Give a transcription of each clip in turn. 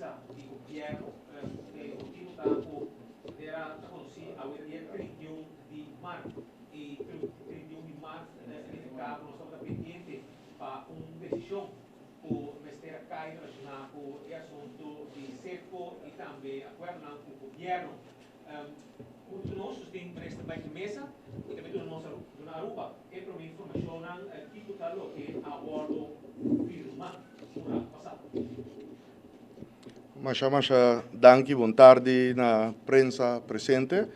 prensa di gobierno. E motibo ta cu manera ta conoci awe dia 31 di maart y 31 di maart ta significa cu nos tabata pendiente pa un decision cu mester a cay relaciona cu e asunto di Citgo y tambe acuerdonan cu gobierno. Hunto cu nos nos tin Minister Mike de Meza y tambe duna nos duna Aruba e prome informacionnan kico ta loke a wordo firma un rato pasa. Masha masha danki, bon tardi na prensa presente,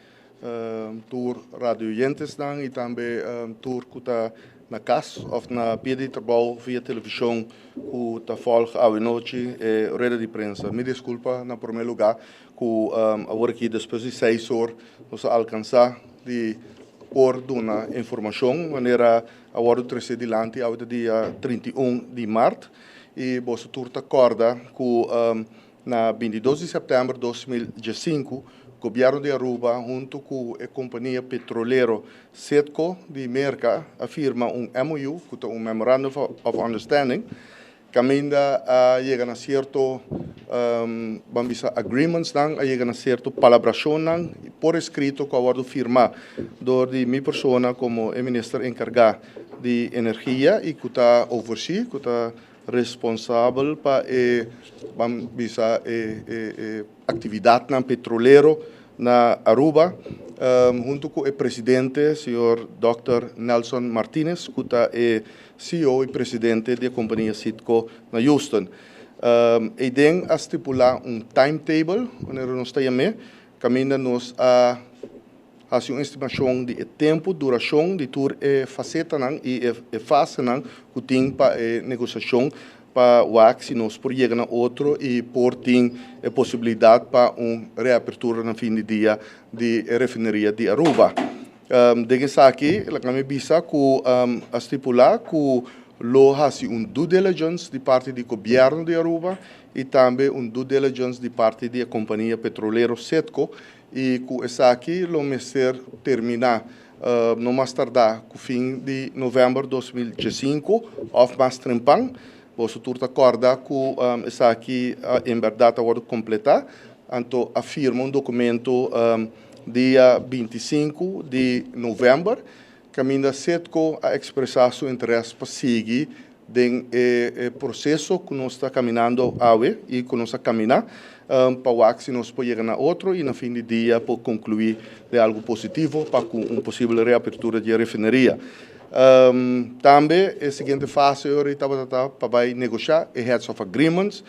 tur radio oyentesnan y tambe tur cu ta na cas of na pia di trabou via television cu ta volg awe nochi e rueda di prensa. Mi disculpa na prome lugar cu awor aki despues di 6 or nos a alcansa di por duna informacion manera a wordo trece dilanti. Awe ta dia 31 di maart y boso tur ta corda cu na 22 di september di 2015 gobierno di Aruba hunto cu e compania petrolero Citgo di Merca a firma un MOU, cu ta un Memorandum of Understanding, caminda a yega na cierto ban bisa agreements nan, a yega na cierto palabracion nan por escrito cu a wordo firma door di mi persona como e minister encarga di energia y cu ta oversee, cu ta responsabel pa e, ban bisa, e actividad nan petrolero na Aruba, hunto cu e presidente, señor Dr. Nelson Martinez, cu ta e CEO y presidente di e compania Citgo na Houston. Y den a stipula un timetable, unda nos ta yama, caminda nos a haci un estimacion di tempo, duracion di tur e facetanan y e fasenan cu tin pa e negociacion pa wak si nos por yega na otro y por tin e posibilidad pa un reapertura na fin di dia di refineria di Aruba. Den esaki, laga mi bisa cu a stipula cu lo haci un due diligence di parti di gobierno di Aruba y tambe un due diligence di parti di compania petrolero Citgo y cu esaki lo mester termina no mas tarda cu fin di november di 2015 of mas trempan. Boso tur ta corda cu esaki en berdad a wordo completa. Anto a firma un documento dia 25 di november, caminda Citgo a expresa su interes pa sigui den e proceso cu nos ta caminando awe y cu nos a camina pa wak si nos por yega na otro y na fin di dia por conclui di algo positivo pa un posibel reapertura di refineria. Tambe e siguiente fase tabata pa bay negocia e Heads of Agreements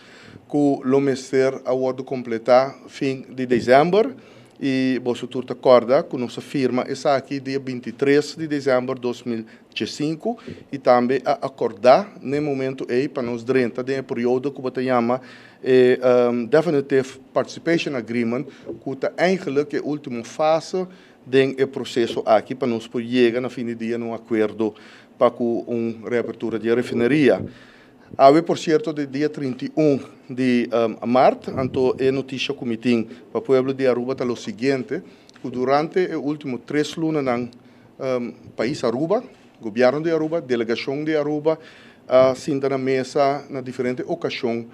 cu lo mester a wordo completa fin di december y boso tur ta corda cu nos a firma esaki dia 23 di december di 2005 y tambe a acorda na momento ey pa nos drenta den periodo cu ta yama Definitive Participation Agreement, cu ta eigenlijk e ultimo fase den e proceso aki pa nos por yega na fin di dia un acuerdo pa un reapertura di refineria. Awe, por cierto, di dia 31 di maart, anto e noticia cu mi tin pa pueblo di Aruba ta lo siguiente, cu durante e ultimo 3 luna nan pais Aruba, gobierno di Aruba, delegacion di Aruba, sinta na mesa na diferente ocasion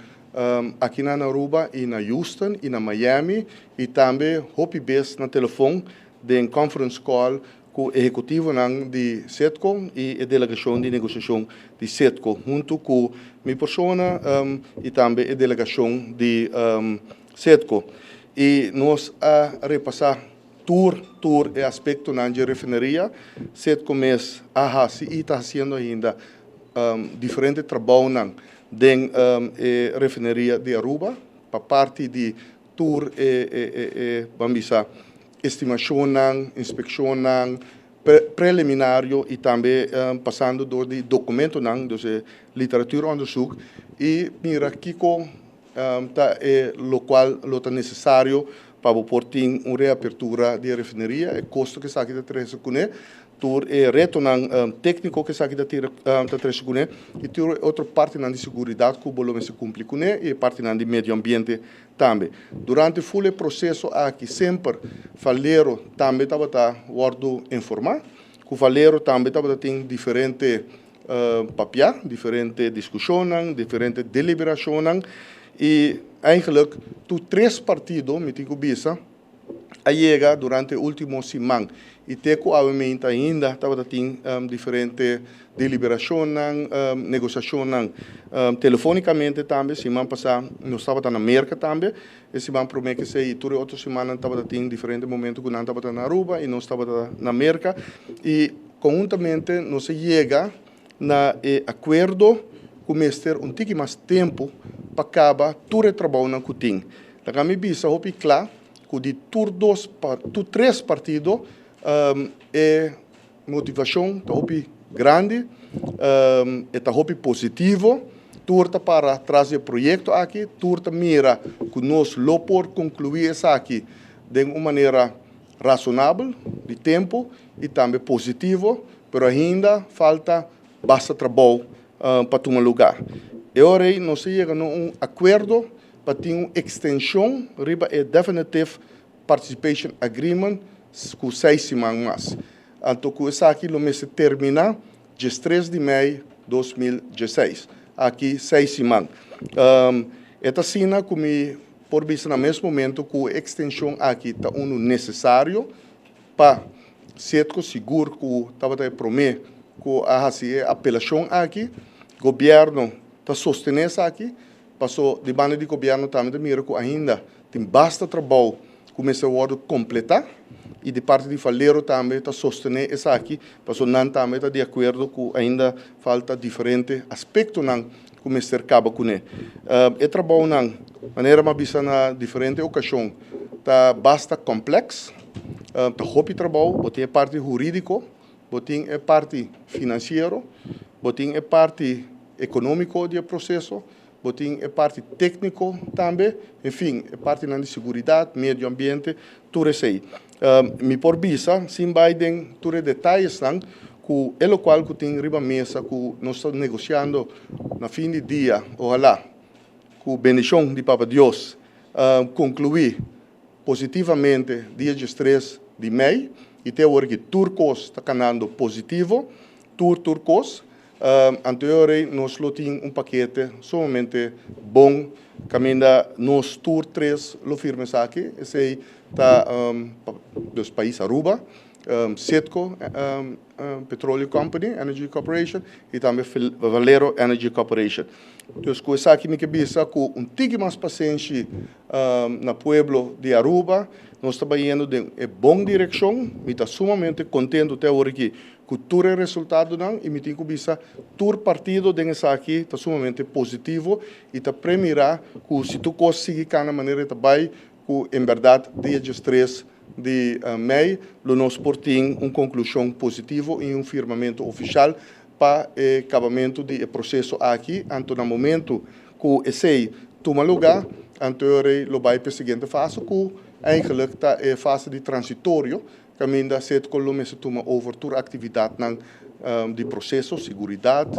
aki na Aruba y na Houston y na Miami y tambe hopi bes na telefon den conference call cu ehecutivo nan di Citgo y e delegacion di negociacion di Citgo, hunto cu mi persona y tambe e delegacion di Citgo. Y nos a repasa tur e aspecto nan di refineria. Citgo mes a haci y ta haciendo ainda diferente trabou nan den e refineria di Aruba, pa parti di tur e, ban bisa, estimacion nan, inspeccion nan, preliminario y tambe pasando door di documento nan, dus literatuuronderzoek y mira kico ta e locual lo ta necesario pa por tin un reapertura di refineria, e costo cu esaki ta trece cune, tur e reto nan tecnico cu esaki ta trece cune y tur otro parti nan di seguridad cu bo mester cumpli cune y parti nan di medio ambiente tambe. Durante full e proceso aki semper Valero tambe tabata wordo informa, cu Valero tambe tabata tin diferente papia, diferente discusion, diferente deliberacion y Eigenlijk tur tres partido, mi tin ku bisa, a yega durante último siman i te ku awe ainda tabatin diferente deliberashon, negosiashon telefónikamente tambe. Siman pasá nos tabata na Merka tambe, e siman promé ku esei, tur otro siman tabatin diferente momento ku nan tabata na Aruba i nos tabata na Merka i konhuntamente nos a yega na e akuerdo ku mester un tiki mas tempu pa kaba tur e trabou ku tin. Laga mi bisa hopi kla ku di tur dos tur tres partido e motivashon ta hopi grandi, ta hopi positivo, tur ta para tras di e proyekto aki, tur ta mira ku nos lo por konkluí esaki di un manera rasonabel, di tempu i tambe positivo, pero ainda falta basta trabou pa tuma lugá. I awor nos a yega na un akuerdo pa tin un ekstenshon riba e Definitive Participation Agreement ku 6 siman mas. Anto, ku esaki lo mester terminá dia 3 di mei di 2016. Aki 6 siman. E ta asina ku mi por bisa na mes momento ku e ekstenshon aki ta un nesesario pa Citgo, sigur ku tabata promé ku a hasi apelashon aki, gobièrnu ta sostené esaki, paso di banda di gobièrnu tambe mira ku ainda tin basta trabou ku mester wòrdu kompletá i di parti di Valero tambe ta sostené esaki, paso nan tambe ta di akuerdo ku ainda falta diferente aspektonan ku mester kaba kuné. E trabounan, manera m'a bisa na diferente okashon, ta basta kompleks, ta hopi trabou, bo tin e parti hurídiko, bo tin e parti finansiero, bo tin e parti ekonómiko di proseso, bo tin e parti tékniko tambe, en fin, e parti di seguridat, medio ambiente, tur esei. Mi por bisa, sin bai den tur detayenan, ku e lokual ku tin riba mesa ku nos ta negosiando na fin di dia, ohalá, ku bendishon di Papa Dios, konkluí positivamente dia 3 di mei, i te awor ku tur kos ta kanando positivo, tur kos, anto nos lo tin un pakete sumamente bon, kaminda nos tur tres lo firma esaki, esei ta dus pais Aruba, Citgo Petroleum Company, Energy Corporation, i tambe Valero Energy Corporation. Dus ku esaki mi ke bisa ku un tiki mas pasenshi na pueblo di Aruba, nos ta bayendo den bon direkshon, mi ta sumamente kontentu te awor aki ku tur e resultadonan i mi tin ku bisa tur partido den esaki ta sumamente positivo i ta premirá ku si tur kos sigui kana manera ta bai, ku en berdat dia 3 di mei lo nos por tin un konklushon positivo i un firmamentu ofisial pa e akabamentu di e proseso aki. Anto, na momento ku esei tuma lugá, anto lo bai pa e siguiente fase, ku eigenlijk ta e fase di transitorio, kaminda Citgo lo mester tuma over tur aktividatnan di proseso, seguridat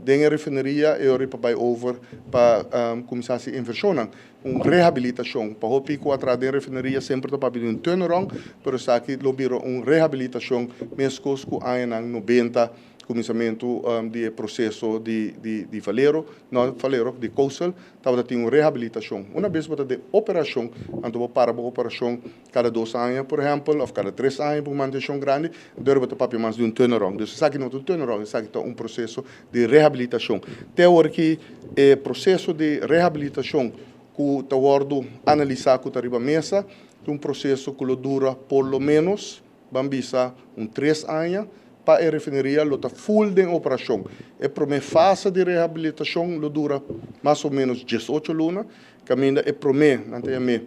den refineria i ora pa bai over pa kuminsá hasi invershon, un rehabilitashon. Pa hopi ku a traha den refineria semper ta papia di un turnaround, pero esaki lo bira un rehabilitashon meskos ku añanan 90, kuminsamentu di proseso di Valero, no Valero, di Coastal, tabatin un rehabilitashon. Un bes bo ta den operashon, anto bo para e operashon kada 2 aña, por ehèmpel, òf kada 3 aña pa mantenshon grandi, anto bo ta papia mas di un turnaround. Dus esaki no ta un turnaround, esaki ta un proseso di rehabilitashon. Te awor ku e proseso di rehabilitashon ku ta wòrdu analisá ku ta riba mesa, un proseso ku lo dura por lo ménos, ban bisa, un 3 aña, pa e refineria lo ta full den operashon. E promé fase di rehabilitashon lo dura mas o ménos 18 luna, kaminda e promé, nan ta yam'é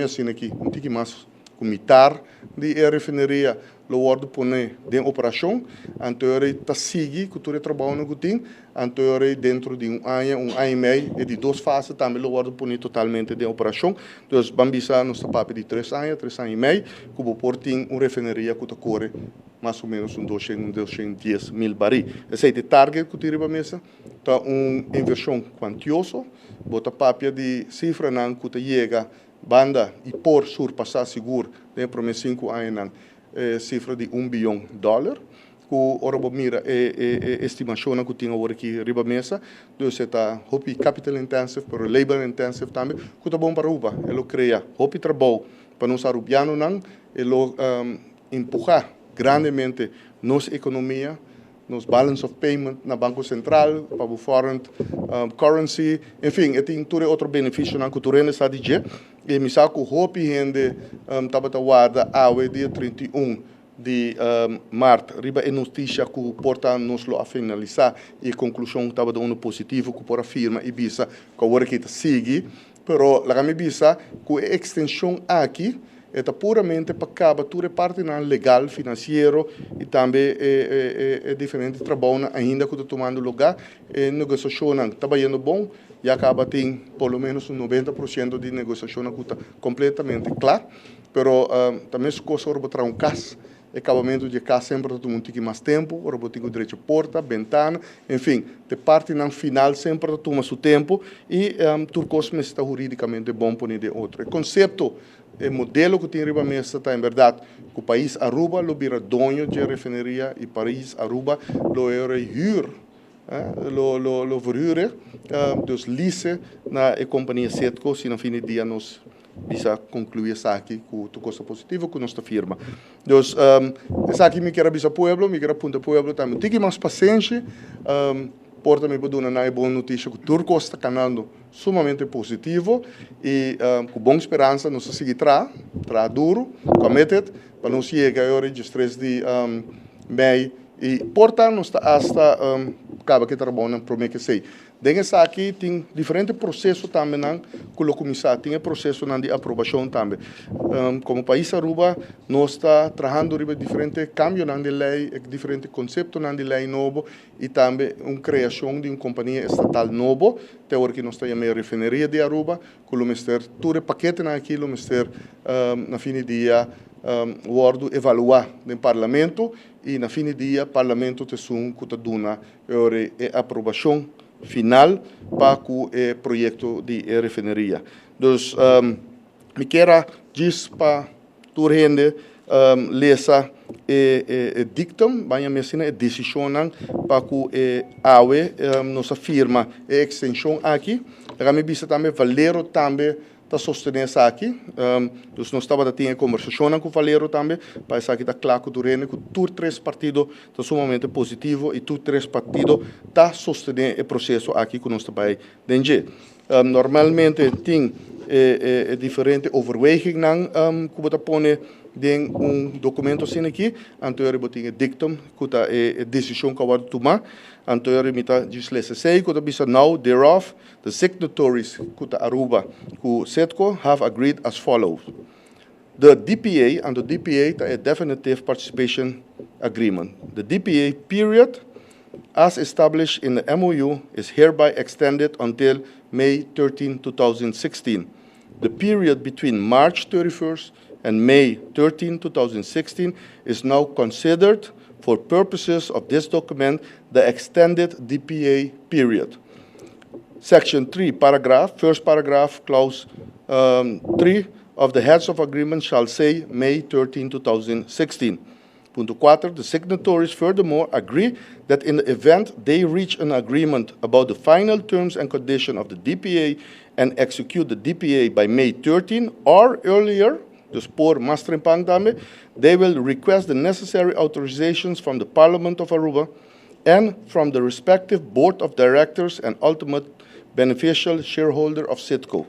asina aki, un tiki mas ku mitar di e refineria lo wòrdu poné den operashon, anto ta sigui ku tur e trabou ku tin, anto dentro di un aña, un aña i mei, e di dos fase tambe lo wòrdu poné totalmente den operashon. Dus ban bisa nos ta papia di 3 aña, 3 aña i mei, ku bo por tin un refineria ku ta kore mas o ménos un 200, 210 mil barí. Esei ta e target ku tin riba mesa, ta un invershon kuantioso, bo ta papia di sifranan ku ta yega banda i por surpasá sigur den promé 5 añanan sifra di 1 bion dòler. Ku ora bo mira e estimashonnan ku tin awor aki riba mesa, dus e ta hopi capital intensive pero labor intensive tambe, ku ta bon pa Aruba. E lo krea hopi trabou pa nos arubianonan, e lo empuhá grandemente nos ekonomia, nos balance of payment na Banko Sentral, pa bo foreign currency, en fin, e tin tur e otro benefisionan ku tur hende sa di dje. I mi sa ku hopi hende tabata warda awe dia 31 di mart riba e notisia ku por ta nos lo a finalisá i e konklushon tabata unu positivo ku por a firma i bisa ku awor aki ta sigui. Pero laga mi bisa ku e ekstenshon aki e ta puramente pa kaba tur e partinan legal, finansiero i tambe e diferente trabounan ainda ku ta tumando lugá. E negosiashonnan ta bayendo bon, ya kaba tin por lo ménos un 90% di negosiashonnan ku ta kompletamente kla. Pero ta mes kos ora bo traha un kas, e kabamentu di e kas semper ta tuma un tiki mas tempu, ora bo tin ku drecha porta, bentana, en fin, te partinan final semper ta tuma su tempu i tur kos mester ta huridikamente bon pone den otro. E konsepto, e modelo ku tin riba mesa ta en bèrdat ku pais Aruba lo bira doño dje refineria i pais Aruba lo e hür, lo verhür e, dus lease na e kompania Citgo si na fin di dia nos bisa conclui esaki cu tur cosa positivo cu nos ta firma. Dus esaki mi kier a bisa pueblo, mi kier a puntra pueblo tambe un tiki mas pasenshi, por ta mi por duna nan e bon noticia cu tur cos ta canando sumamente positivo y cu bon speransa nos ta sigui traha, traha duro, committed, pa nos yega e ora di 13 di mei y por ta nos ta hasta caba cu e trabounan prome cu esey. Den esaki tin diferente proseso tambe nan ku lo kuminsá. Tin e prosesonan di aprobashon tambe. Komo pais Aruba nos ta trahando riba diferente kambionan di lei, e diferente konseptonan di lei nobo i tambe un kreashon di un kompania estatal nobo, te awor ki nos ta yam'é Refineria di Aruba, ku lo mester tur e paketenan aki lo mester na fin di dia wòrdu evaluá den Parlamento i na fin di dia Parlamento ta esun ku ta duna E ora e aprobashon final pa ku e proyekto di e refineria. Dus mi kier a djis pa tur hende lesa e dictum, baña mi asina e desishonnan pa ku e awe nos a firma e ekstenshon aki. Laga mi bisa tambe Valero tambe ta sostené esaki. Dus nos tabata tin e kombersashonnan ku Valero tambe pa esaki ta kla ku tur hende ku tur tres partido ta sumamente positivo i tur tres partido ta sostené e proseso aki ku nos ta bai den dje. Normalmente tin e diferente overwegingnan ku bo ta pone den un dokumento asina aki, anto yori bo tin e dictum ku ta e desishon ku a wòrdu tumá. Anto yori mi ta djis lesa esei ku ta bisa now thereof The signatories ku ta Aruba ku Citgo have agreed as follows, The DPA, anto DPA ta e Definitive Participation Agreement, the DPA period as established in the MOU is hereby extended until May 13, 2016. The period between March 31st and May 13, 2016 is now considered for purposes of this document the extended DPA period. Section 3, paragraph, first paragraph, clause 3 of the heads of agreement shall say May 13, 2016. Punto 4, the signatories furthermore agree that in the event they reach an agreement about the final terms and condition of the DPA and execute the DPA by May 13 or earlier, dus por mas trempan tambe, they will request the necessary authorizations from the Parliament of Aruba and from the respective board of directors and ultimate beneficial shareholder of Citgo.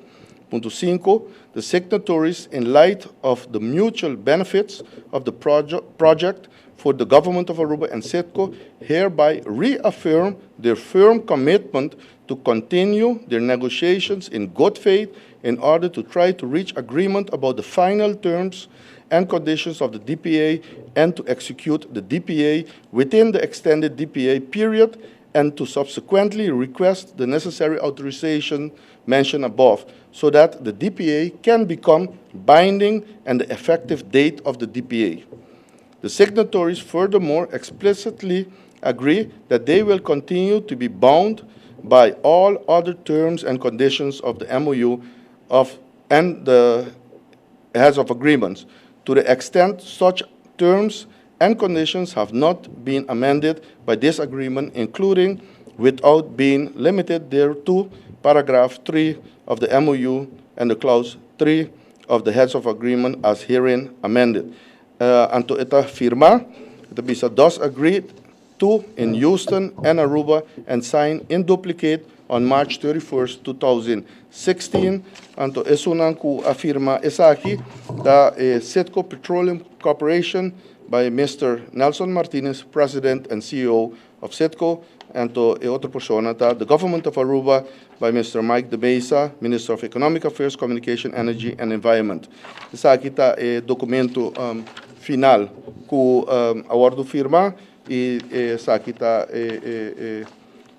Punto 5, the signatories, in light of the mutual benefits of the project for the government of Aruba and Citgo, hereby reaffirm their firm commitment to continue their negotiations in good faith in order to try to reach agreement about the final terms and conditions of the DPA and to execute the DPA within the extended DPA period and to subsequently request the necessary authorization mentioned above so that the DPA can become binding and the effective date of the DPA. The signatories furthermore explicitly agree that they will continue to be bound by all other terms and conditions of the MOU of and the heads of agreements to the extent such terms and conditions have not been amended by this agreement, including without being limited thereto paragraph 3 of the MOU and the clause 3 of the heads of agreement as herein amended. Anto e ta firma, e ta bisa thus agreed to in Houston and Aruba and signed in duplicate on March 31st, 2016. Anto esunnan ku a firma esaki ta e Citgo Petroleum Corporation by Mister Nelson Martinez, President and CEO of Citgo. Anto e otro persona ta the Government of Aruba by Mister Mike de Meza, Minister of Economic Affairs, Communication, Energy and Environment. Esaki ta e documento final ku a wordo firma y esaki ta e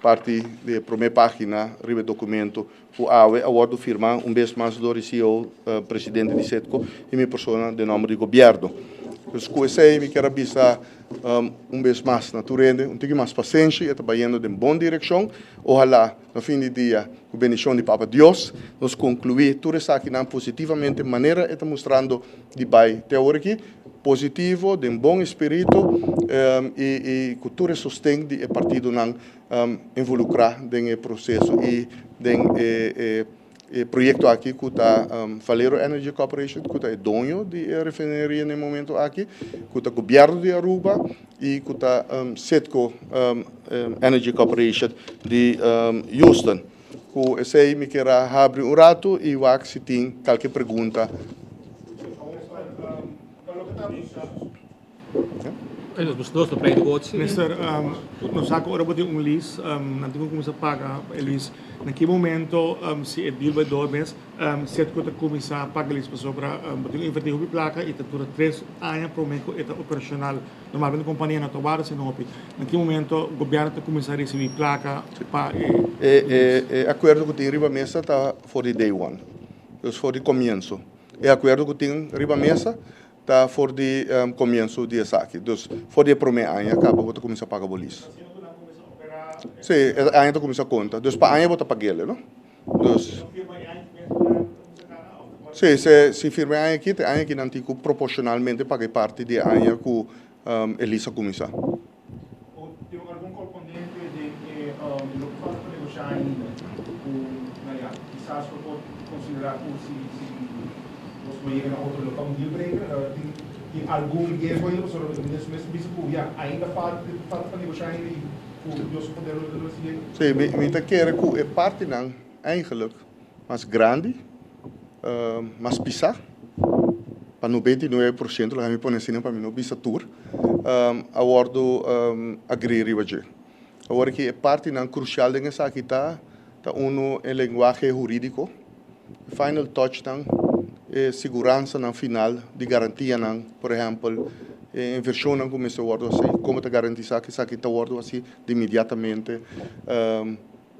parti di e prome pagina riba e documento ku awe a wordo firma un bes mas dor di CEO, presidente di Citgo y mi persona den nomber di gobierno. Dus ku esei mi kier a bisa un bes mas na tur hende un tiki mas pasenshi, e ta bayendo den bon direkshon. Ohala na fin di dia ku bendishon di Papa Dios nos konkluí tur esakinan positivamente manera e ta mustrando di bai te awor aki, positivo, den bon espiritu i ku tur e sosten di e partidonan involukrá den e proseso i den e proyekto aki ku ta Valero Energy Corporation ku ta e doño di e refineria na e momento aki, ku ta gobièrnu di Aruba i ku ta Citgo Energy Corporation di Houston. Ku esei mi kier a habri un ratu i wak si tin kalke pregunta. Mister, nos sa ku ora bo tin un lease, nan tin ku kuminsá paga e lease. Na ki momento, si e deal bai door mes, Citgo ta kuminsá paga e lease? Pasobra bo tin ku invertí hopi plaka i ta dura tres aña promé ku e ta operashonal. Normalmente kompania no ta warda asina hopi. Na ki momento gobièrnu ta kuminsá risibí plaka pa e lease? E akuerdo ku tin riba mesa ta for di day one, dus for di komienso. E akuerdo ku tin riba mesa ta for di komienso di esaki. Dus for di e promé aña kaba bo ta kuminsá paga bo lease. Sí, e aña ta kuminsá konta. Dus pa aña bo ta pag'el, no? Dus, sí, si, si firma e aña aki, ta e aña aki nan tin ku proporshonalmente paga e parti di e aña ku e lease a kuminsá. Tin algun komponente den e loke falta pa negoshá ainda ku na ya kisas bo por konsiderá ku si si nos por yega na otro lo ta un deal breaker? Tin tin algun riesgo ainda pasobra mi mes mes bisa ku ya ainda falta falta pa negoshá ainda i ku Dios su poder lo lo yega? Sí, mi mi ta kere ku e partinan eigenlijk mas grandi, mas pisá, pa 99%, laga mi pone asina pa mi no bisa tur, a wòrdu agrí riba dje. Awor aki e partinan krusial den esaki ta, ta unu e lenguahe hurídiko, e final touchnan, e siguransanan final di garantianan, por ehèmpel e invershonnan ku mester wòrdu hasí, komo ta garantisá ku esaki ta wòrdu hasí di inmediatamente.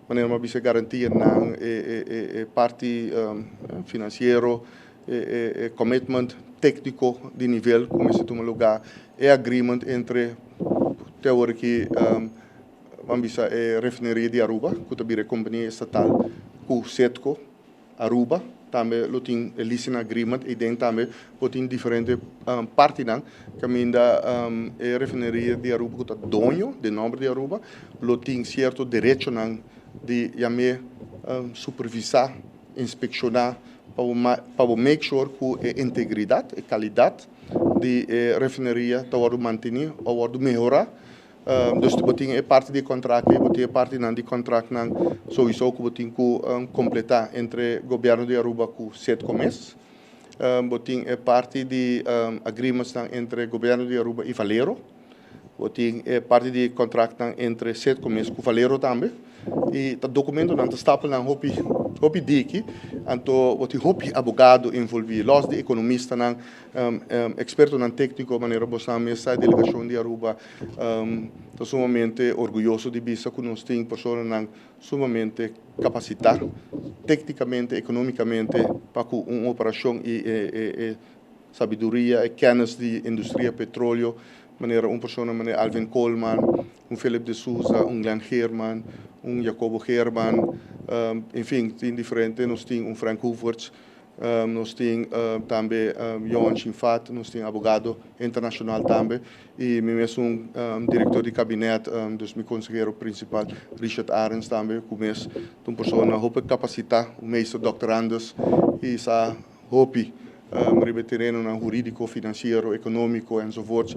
Manera mi a bisa e garantianan, e parti finansiero, e commitment tékniko di nivel ku mester tuma lugá, e agreement entre te awor aki ban bisa e refineria di Aruba ku ta bira e kompania estatal ku Citgo Aruba tambe lo tin e leasing agreement i den tambe bo tin diferente partinan kaminda e refineria di Aruba ku ta doño den nomber di Aruba lo tin sierto derechonan di yam'é supervisá, inspekshoná pa bo pa bo make sure ku e integridat, e kalidat di e refineria ta wòrdu mantení o wòrdu mehorá. Dus bo tin e parti di kontrakt ei, bo tin e partinan di kontraktnan souiso ku bo tin ku kompletá entre gobièrnu di Aruba ku Citgo mes. Bo tin e parti di agreementsnan entre gobièrnu di Aruba i Valero. Bo tin e parti di kontraktnan entre Citgo mes ku Valero tambe. I ta dokumentonan ta stapelnan hopi hopi diki. Anto bo tin hopi abogado envolví, lòs di ekonomistanan. Ekspertonan tékniko manera bo sa mes sa e delegashon di Aruba ta sumamente orguyoso di bisa ku nos tin personanan sumamente kapasitá téknikamente, ekonómikamente pa ku un operashon i e sabiduria, e kènis di industria petroleo manera un persona manera Alvin Koolman, un Philip de Souza, un Glenn Geerman, un Jacobo Geerman, enfin tin diferente, nos tin un Frank Hoevertsz. Nos tin tambe Johan Shinfat, nos tin abogado internacional tambe y mi mes un director di kabinet, dus mi consehero principal Richard Arends tambe cu mes ta un persona hopi capacita, un meester doctorandus y sa hopi riba e terenonan huridico, financiero, economico enzovoorts.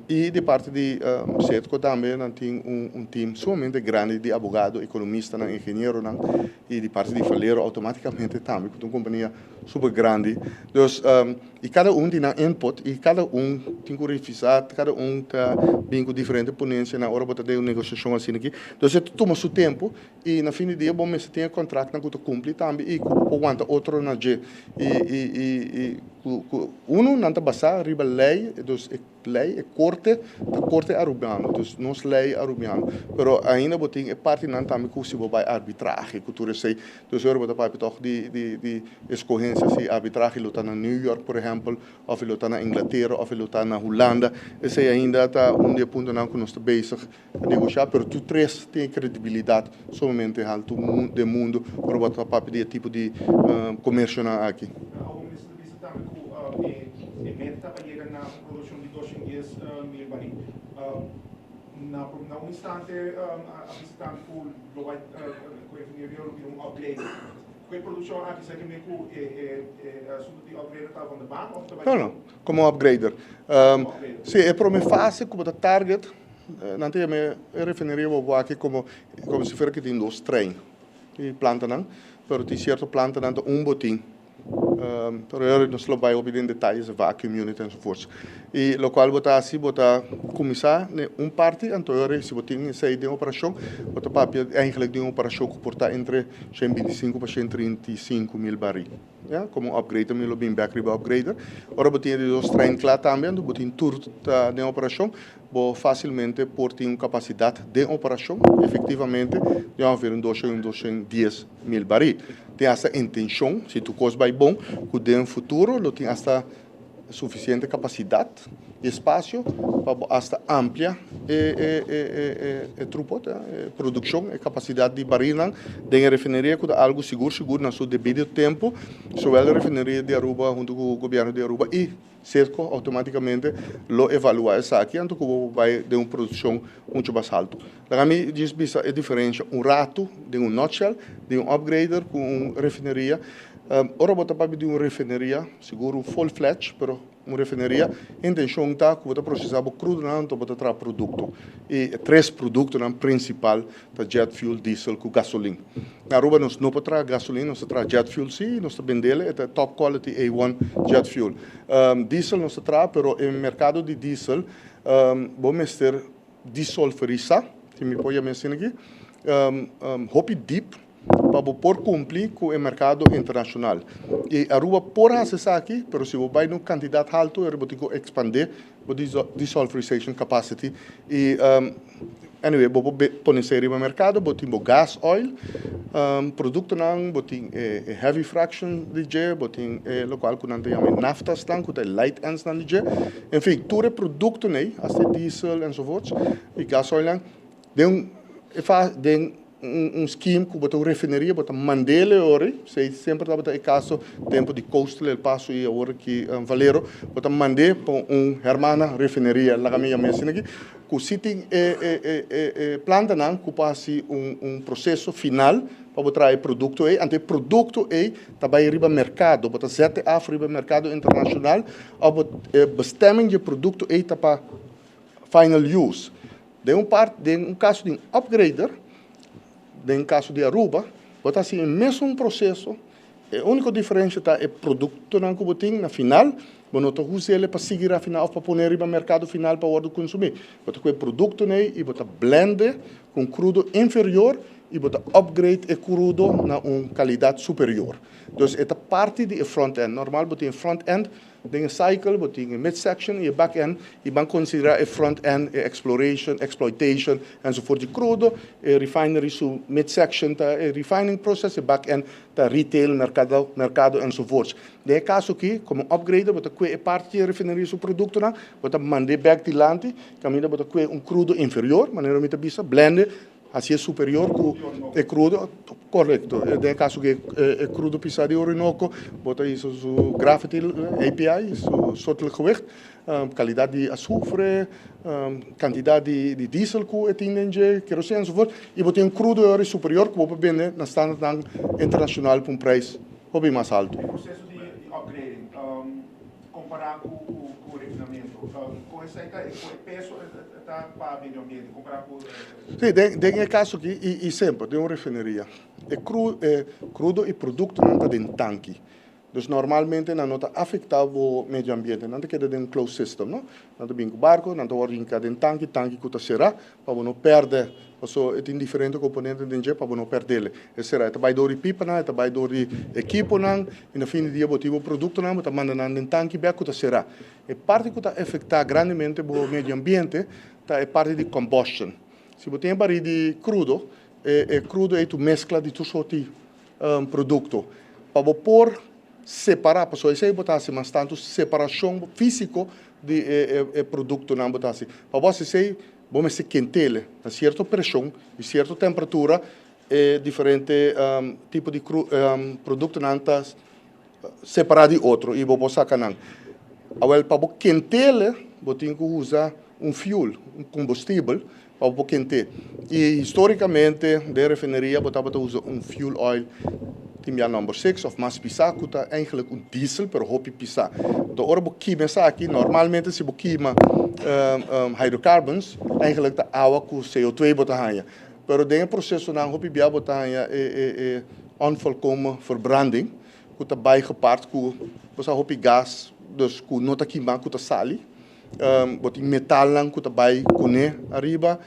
Y di parti di Cetco tambe nan tin un team sumamente grandi di abogado, economistanan, ingenieronan y di parti di Valero automaticamente tambe cu ta un compania super grandi. Dus y cada un tin nan input y cada un tin cu revisa, cada un ta bin cu diferente ponencianan ora bo ta den un negociacion asina aki. Dus e ta tuma su tempo y na fin di dia bo mester tin e contractnan cu ta cumpli tambe y cu bo por wanta otro na dje. Y y y Ku ku unu nan ta basá riba lei, dus e lei, e korte ta korte Arubiano, dus nos lei Arubiano. Pero ainda bo tin e partinan tambe ku si bo bai arbitrahe ku tur esei, dus ora bo ta papia tòg di di di eskohensia si arbitrahe lo ta na New York por ehèmpel, òf e lo ta na Inglatera òf e lo ta na Hulanda, esei ainda ta un di e puntonan ku nos ta bezig ta negoshá, pero tur tres tin e kredibilidat sumamente haltu den mundu ora bo ta papia di e tipo di komersionan aki. Awor minister ta bisa tambe ku e meta ta pa yega na un produkshon di 210 mil baril. Na un instante a bisa tambe ku lo bai ku e refineria lo bira un upgrader. Ku e produkshon aki sa ke men ku e asuntu di upgrader ta van de baan òf ta bai? No, no, komo upgrader. Si, e prome fase ku bo ta target Nan ta yama e refineria bobo aki como como si fuera ki tin dos trein di plantanan, pero tin cierto plantanan ta un botin. Pero ahora nos lo bai hopi den detalles de vacuum unit enzovoorts. Y locual bo ta haci, bo ta cuminsa ne un parti, anto ahora si bo tin esey den operacion, bo ta papia eigenlijk di un operacion cu por ta entre 125 pa 135 mil baril. Ya, komo un upgrader mi lo bin bek riba upgrader. Ora bo tin e di dos trein kla tambe, anto bo tin tur ta den operashon, bo fásilmente por tin un kapasidat den operashon efektivamente di ongeveer un doshen un doshen dies mil baril. Tin asta intenshon, si tur kos bai bon, ku den futuro lo tin asta sufisiente kapasidat i espasio pa bo asta amplia e throughput, e produkshon, e kapasidat di barilnan den e refineria ku ta algu sigur sigur na su debido tempu, sowel e refineria di Aruba huntu ku gobièrnu di Aruba i Citgo outomátikamente lo evaluá esaki anto ku bo bai den un produkshon muchu mas haltu. Laga mi djis bisa e diferensha un ratu den un nutshell di un upgrader ku un refineria. Ora bo ta papia di un refineria, sigur un full fledged, pero un refineria, e intenshon ta ku bo ta prosesá bo krudonan anto bo ta traha produkto. I e tres produktonan prinsipal ta jet fuel, diesel ku gasolin. Na Aruba nos no por traha gasolin, nos ta traha jet fuel sí, nos ta bendel, e ta top quality A1 jet fuel. Diesel nos ta traha, pero e merkado di diesel bo mester disolferisá, si mi por yama asina aki, hopi dip pa bo por kumpli ku e merkado internashonal. I Aruba por hasi esaki, pero si bo bai na un kantidat haltu bo tin ku ekspandé bo desulfurization capacity. I anyway, bo por pone esei riba merkado, bo tin bo gas oil produktonan, bo tin e heavy fraction di dje, bo tin e lokual ku nan ta yama e naftasnan, ku ta e light endsnan di dje. En fin, tur e produktonan ei, hasta e diesel enzovoorts, i gas oilnan, den un e fa den un scheme ku bo ta un refineria, bo ta mand'el e ora ei, esei semper tabata e kaso tempu di Coastal El Paso i awor aki Valero, bo ta mand'é pa un hermana refineria, laga mi yam'é asina aki, ku si tin e e e plantanan ku por hasi un un proseso final pa bo traha e produkto ei, anto e produkto ei ta bai riba merkado, bo ta zet e af riba merkado internashonal òf bo e bestemming di e produkto ei ta pa final use. Den un part den un kaso di un upgrader, den kaso di Aruba, bo ta hasi e mesun proseso, e úniko diferensha ta e produktonan ku bo tin na final, bo no ta us'el pa sigui rafiná òf pa pone riba merkado final pa wòrdu konsumí. Bo ta kohe e produktonan ei i bo ta blend e ku un krudo inferior i bo ta upgrade e krudo na un kalidat superior. Dus e ta parti di e front end. Normal bo tin e front end Den e cycle bo tin e mid section y e back end y ban considera e front end, e exploration, exploitation enzovoort di crudo. E refinery su mid section ta e refining process, e back end ta retail, mercado, mercado enzovoorts. Den e caso aki, como upgrader bo ta cue e parti di e refineria su productonan, bo ta mand'e bek dilanti, caminda bo ta cue un crudo inferior, manera mi ta bisa, blende. Hasié superior ku e krudo, korekto, den e kaso ku e krudo pisá di Orinoco, bo ta hisa su gravity API, su soortelijk gewicht, kalidat di asufre, kantidat di diesel ku e tin den dje, kerosene enzovoort, i bo tin un krudo e ora superior ku bo por bende na standardnan internashonal pa un preis hopi mas haltu. E proseso di upgrading Kompará ku ku refinamentu, kon esei ta e peso ta pa medio ambiente kompará ku. Sí, den den e kaso aki i i semper den un refineria e kru e krudo i produktonan ta den tanki. Dus normalmente nan no ta afektá bo medio ambiente, nan ta keda den un closed system, no. Nan ta bin ku barko, nan ta wòrdu hinká den tanki, tanki ku ta será pa bo no pèrdè, paso e tin diferente komponente den dje pa bo no pèrdele. E sera, e ta bai dor di pipanan, e ta bai dor di ekiponan, i na fin di dia bo tin bo produktonan, bo ta manda nan den tanki bèk ku ta será. E parti ku ta efektá grandemente bo medio ambiente ta e parti di combustion. Si bo tin e barí di krudo, e e krudo ei ta un meskla di tur sorti produkto. Pa bo por separá, pasobra esei bo ta hasi mas tantu separashon físiko di e e produktonan bo ta hasi. Pa bo hasi esei, bo mester kent'el na sierto preshon i sierto temperatura E diferente tipo di produktonan ta separá di otro i bo por saka nan. Awel pa bo kent'el bo tin ku usa un fuel, un kombustibel pa bo por kent'é. I histórikamente den refineria bo tabata usa un fuel oil tin bia number six òf mas pisá ku ta eigentlik un diesel pero hopi pisá. Anto ora bo kima esaki normalmente si bo kima hydrocarbons eigentlik ta awa ku CO2 bo ta haña. Pero den e procesonan hopi bia bo ta haña e e e onvolkomen verbranding ku ta bai gepaard ku bo sa hopi gas dus ku no ta kima ku ta sali. Bo tin metalnan ku ta bai kuné ariba.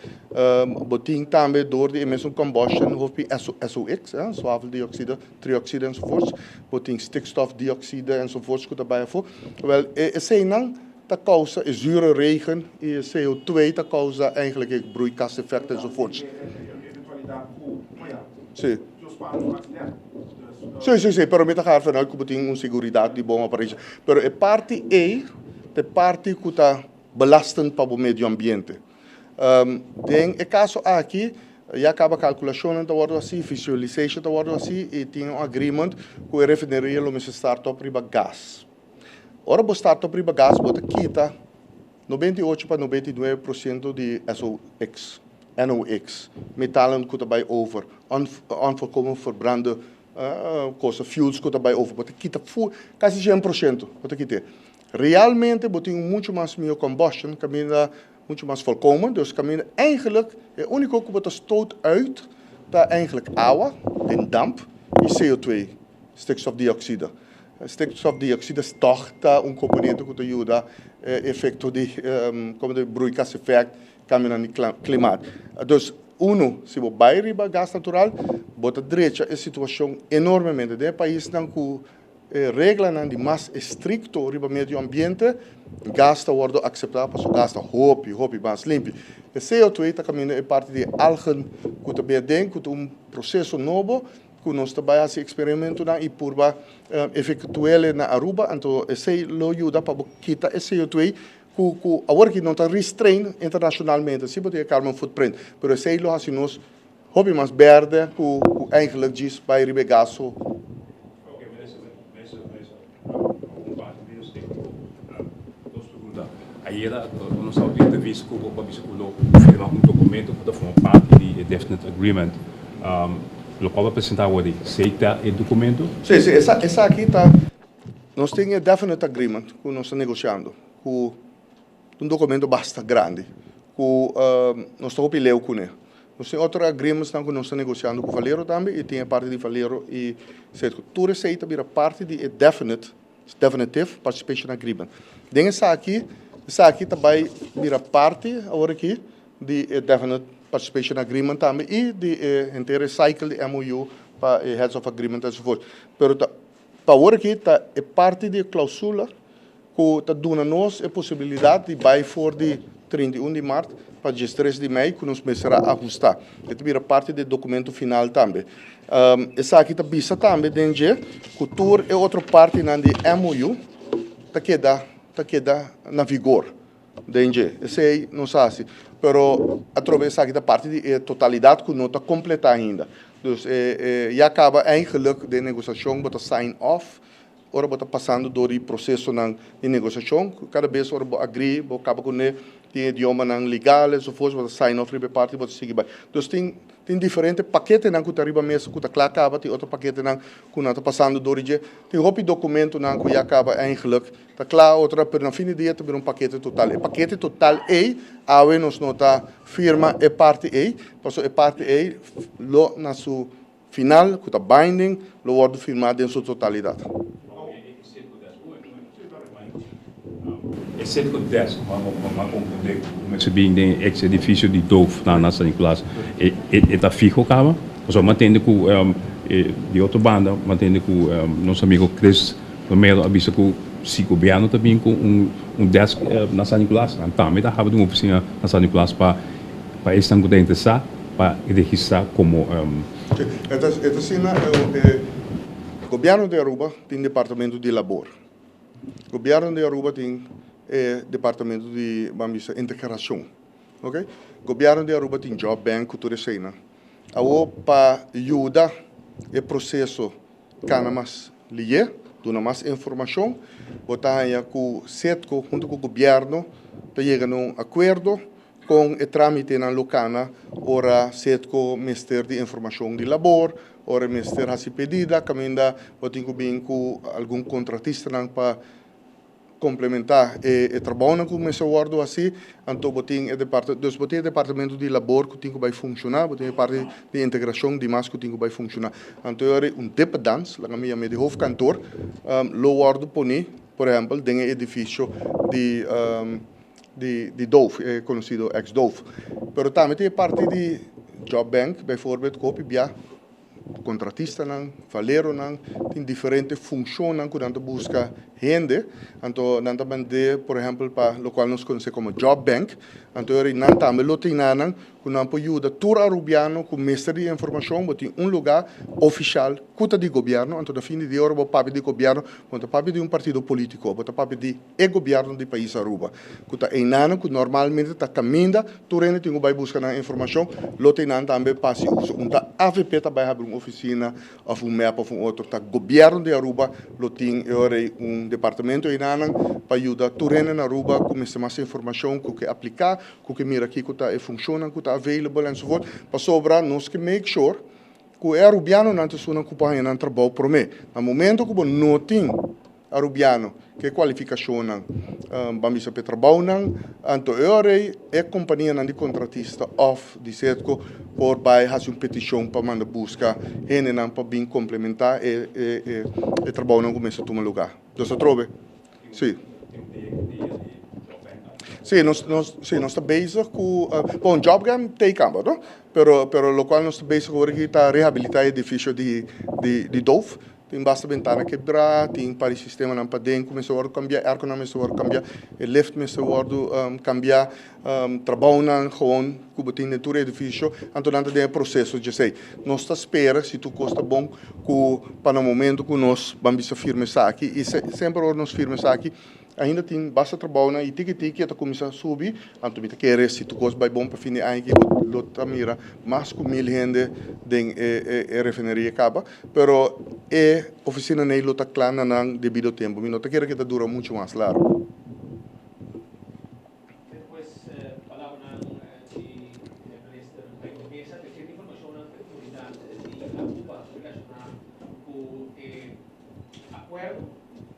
Bo tin tambe door di e mesun combustion hopi SOx, zwaveldioxide, trioxide enzovoorts. Bo tin stikstofdioxide enzovoorts ku ta bai afó. Wèl e eseinan ta causa e zure regen y e CO2 ta causa eigenlijk e broeikaseffect enzovoorts. Sí. Sí, sí, sí, pero mi ta gaar vanuit cu bo tin un seguridad di bon operation. Pero e parti ey ta e parti cu ta belastend pa bo medio ambiente. Den e caso aki ya caba calculacionnan ta wordo haci, visualization ta wordo haci y tin un agreement cu e refineria lo mester start up riba gas. Ora bo start up riba gas bo ta kita 98 pa 99 por ciento di SOx, NOx, metalen cu ta bay over, onvolkomen verbrande cosa, fuels cu ta bay over, bo ta kita full, casi cien por ciento bo ta kit'e. Realmente bo tin un mucho mas miho combustion caminda mucho mas volkomen, dus caminda eigenlijk e unico cu bo ta stoot uit ta eigenlijk awa den damp y CO2, stikstofdioxide. Stikstofdioxide tòg ta un komponente ku ta yuda e efekto di komo ta broeikaseffect, kambionan di klimaat. Dus unu, si bo bai riba gas natural, bo ta drecha e situashon enormemente. Den e paisnan ku e reglanan di mas estrikto riba medio ambiente, gas ta wòrdu akseptá pasobra gas ta hopi, hopi mas limpi. E CO2 ta kaminda e parti di e algen ku ta bia den, ku ta un proseso nobo ku nos ta bai hasi eksperimentonan i purba efektuele na Aruba, anto esei lo yuda pa bo kita e CO2 ku ku awor aki no ta restrain internashonalmente, si bo tin e carbon footprint, pero esei lo hasi nos hopi mas berde ku ku eigenlijk djis bai riba e gas so. Oke, minister, minister, minister, un parti menos técnico. Dos pregunta. Ayera nos a obi entrevista cu bo pa bisa cu lo firma un documento cu ta forma parti di e Definite Agreement. Locual bo a presenta awor di esey ta e documento? Sí, sí, esaki ta, nos tin e Definite Agreement cu nos ta negociando cu un documento basta grandi cu nos ta hopi leu cune. Nos tin otro agreementsnan cu nos ta negociando cu Valero tambe y tin e parti di Valero y Citgo. Tur esey ta bira parti di e Definite Definitive Participation Agreement. Den esaki, esaki ta bai bira parti awor aki di e Definite Participation Agreement tambe y di e henter e cycle di MOU pa e Heads of Agreement enzovoort. Pero ta pa awor aki ta e parti di e clausula ku ta duna nos e posibilidat di bai for di 31 di mart pa 13 di mei ku nos mester a ahustá. E ta bira parti di e dokumento final tambe. Esaki ta bisa tambe den dje ku tur e otro partinan di MOU ta keda ta keda na vigor. Den dje. Esei nos a hasi. Pero atrobe esaki ta parti di e totalidat ku no ta kompletá ainda. Dus e e ya kaba eigenlijk den negosiashon bo ta sign off ora bo ta pasando dor di prosesonan di negosiashon. Kada bes ora bo agree bo kaba kuné tin idiomanan legal enzovoorts bo ta sign off riba e parti bo ta sigui bai. Dus tin tin diferente paketenan ku ta riba mesa ku ta kla kaba tin otro paketenan ku nan ta pasando dor di dje. Tin hopi dokumentonan ku ya kaba eigenlijk Ta kla otra, pero na fin di dia ta bira un pakete total. E pakete total ei, awe nos no ta firma e parti ei, pasobra e parti ei lo na su final, ku ta binding, lo wòrdu firmá den su totalidat. E Citgo Desk, m'a komprendé ku mester bin den e eks edifisio di Doof na San Nicolas, e ta fiho kaba? Pasobra m'a tende ku di otro banda, m'a tende ku nos amigo Chris Romero a bisa ku si gobièrnu ta bin ku un desk na San Nicolas, nan tambe ta habri un ofisina na San Nicolas pa pa esnan ku ta interesá pa registrá komo. Si, e ta e ta asina, e gobièrnu di Aruba tin departamento di labor, gobièrnu di Aruba tin e departamento di ban bisa integrashon, oke, gobièrnu di Aruba tin job bank ku tur eseinan. Awor pa yuda e proseso Kana mas lié, duna mas informashon, bo ta haña ku Setco huntu ku gobièrnu ta yega na un akuerdo kon e trámitenan lo kana ora Setco mester di informashon di labor, ora e mester hasi pedida kaminda bo tin ku bin ku algun kontratistanan pa Komplementá e trabounan ku mester wòrdu hasí, anto bo tin e departe, dus bo tin e departamento di labor ku tin ku bai funshoná, bo tin e parti di integrashon dimas ku tin ku bai funshoná. Anto e ora un depedans, laga mi yam'é di hoofdkantoor, lo wòrdu poní, por ehèmpel, den e edifisio di di Doof, e konosido ex Doof. Pero tambe tin e parti di Job Bank, bijvoorbeeld, ku hopi bia Kontratistanan, valeronan, tin diferente funshonnan ku nan ta buska hende, anto nan ta mand'é por ehèmpel pa lokual nos konosé komo job bank, anto e ora nan tambe lo tin nan ku nan por yuda tur arubiano ku mester di informashon, bo tin un lugá ofishal ku ta di gobièrnu, anto na fin di dia ora bo papia di gobièrnu bo no ta papia di un partido polítiko, bo ta papia di e gobièrnu di pais Aruba, ku ta einan ku normalmente ta kaminda tur hende tin ku bai buska nan informashon, lo ta einan tambe pa hasi uso. Un ta avp ta bai habri un ofisina òf un mep òf un otro, ta gobièrnu di Aruba lo tin e ora ei un departamento einanan pa yuda tur hende na Aruba ku mester mas informashon, ku ke apliká, ku ke mira kiko ta e funshonnan ku ta available enzovoort, pasobra nos ke make sure ku e arubianonan ta esunnan ku por haña nan trabou promé. Na momento ku bo no tin Arubiano ke kualifikashonnan ban bisa p'e trabounan, anto e ora ei e kompanianan di kontratista òf di Setco por bai hasi un petishon pa manda buska hendenan pa bin komplementá e e trabounan ku mester tuma lugá. Nos ta trobe? Sí. Sí, nos nos sí nos ta bezig ku bon Jobgam ta ei kamba no, pero pero lokual nos ta bezig awor aki ta rehabilitá e edifisio di di Doof. Tin basta bentana kebrá, tin par di sistemanan paden ku mester wòrdu kambiá, airconan mester wòrdu kambiá, e lift mester wòrdu kambiá, trabounan gewoon ku bo tin den tur edifisio, anto nan ta den e proseso djesei. Nos ta spera, si tur kos ta bon, ku pa na momento ku nos ban bisa firma esaki, i semper ora nos firma esaki, Ainda tin basta trabounan y tiki tiki e ta cuminsa subi, anto mi ta kere si tur cos bay bon pa fin di aña aki bo lo ta mira mas cu mil hende den e refineria caba, pero e oficina ney lo ta cla na nan debido tempo, mi no ta kere cu e ta dura mucho mas largo. Despues palabranan di Minister Mike de Meza, tercer informacionnan pa e comunidad di Aruba relaciona cu e Akuerdo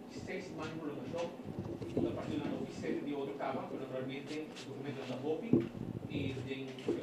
di seis siman di prolongashon ku ta parti na 2007 di otro kaba, pero naturalmente dokumentonan ta hopi i den.